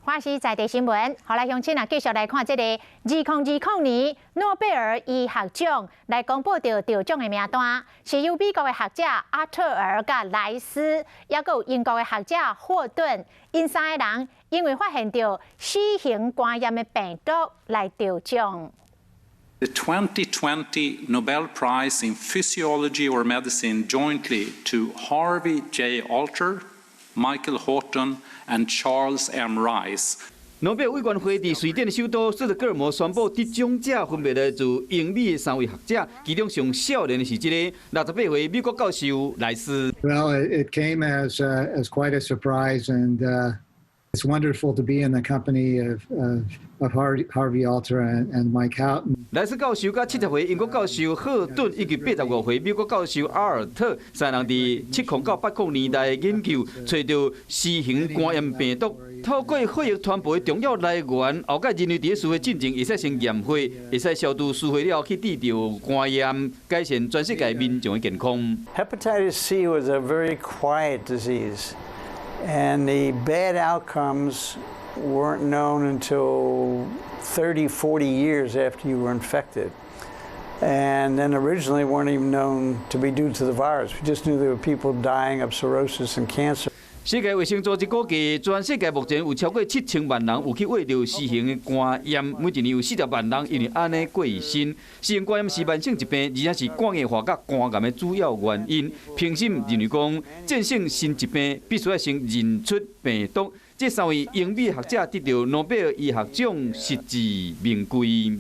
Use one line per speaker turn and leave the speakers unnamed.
華視在地新聞，予來鄉親啊，繼續來看這个2020年諾貝爾醫學獎來公布著得獎的名單，是由美國的學者阿特爾佮萊斯，抑閣有英國的學者霍頓，𪜶三个人因為發現著 C 型肝炎的病毒來得獎。
The 2020 Nobel Prize in Physiology or Medicine jointly to Harvey J. Alter, Michael Houghton and Charles M. Rice。
諾貝爾委員會佇瑞典的首都斯德哥爾摩宣布得獎者分別來自英美的三位學者，其中上少年的是這個68歲美國教授萊斯。
Well, it came as quite a surprise, and it's wonderful to be in the company of Harvey Alter and Mike Houghton.
萊斯教授佮70歲英國教授赫頓以及85歲美國教授阿爾特三人佇70到80年代研究，揣著 C 型肝炎病毒透過血液傳播的重要來源，後蓋人類佇咧輸血進前會使先驗血，會使消除輸血了後去得著肝炎，改善全世界民眾的健康。
Hepatitis C was a very quiet disease, and the bad outcomes weren't known until 30, 40 years after you were infected. And then originally weren't even known to be due to the virus. We just knew there were people dying of cirrhosis and cancer.
世界衛生組織估計，全世界目前有超過7000萬人有去患著 C 型的肝炎，每一年有40萬人因為按呢過身。C 型肝炎是慢性疾病，而且是肝硬化佮肝癌的主要原因。評審認為講，戰勝心疾病必須愛先認出病毒。這三位英美學者得著諾貝爾醫學獎，實至名歸。